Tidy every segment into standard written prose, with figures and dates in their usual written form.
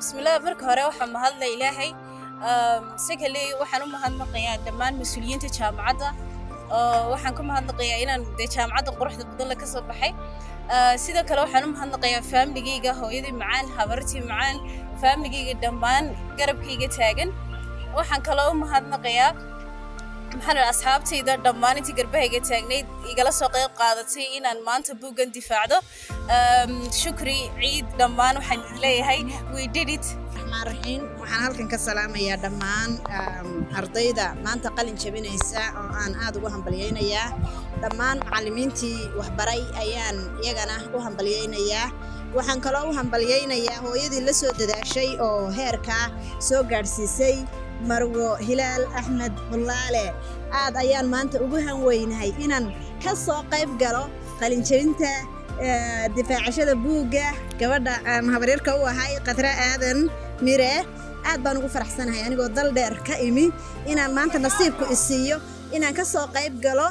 Bismillaah, marka hore waxaan mahadla Ilaahay. Secondly, waxaan u mahadnaqayaa dhammaan mas-uuliyiinta jaamacadda oo waxaan ku mahadnaqayaa inaan dee jaamacadda quruxda badan la ka soo baxay. Sidoo kale waxaan u mahadnaqayaa faamiligayga, hooyadii macaan, habartii macaan, faamiligayga dhammaan garabkayga taagan. Waxaan kaloo u mahadnaqayaa, maxaan idhaha, asxaabtayda dhammaan intii garbahayga taagnayd, igala soo qayb qaadatay inaan maanta buuggan difaacdo. Shukri ciid, dhammaan waxaan idin leeyahay, we did it. Raxmaan raxiim. Waxaan halkan ka salaamayaa dhammaan ardayda maanta qalin jabinaysa oo aan aad ugu hambalyaynayaa. Dhammaan macallimiintii waxbaray ayaan iyagana u hambalyaynayaa. Waxaan kaloo u hambalyaynayaa hooyadii la soo dadaashay oo heerkaa soo gaadhsiisay, Marwo Hilaal Axmed Bullaale. Aad ayaan maanta ugu hanweynahay inaan ka soo qayb galo qalinjabinta difaacashada buugga gabadha aan habaryarka u ahay, Khadra Aadan Mire. Aad baan ugu faraxsanahay anigoo dal dheer ka imi inaan maanta nasiibku isiiyo inaan ka soo qayb galo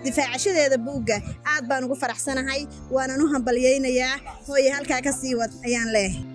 difaacashadeeda buugga. Aad baan ugu faraxsanahay, waanan u hambalyaynayaa. Hooye, halkaa ka sii wad ayaan leeyahay.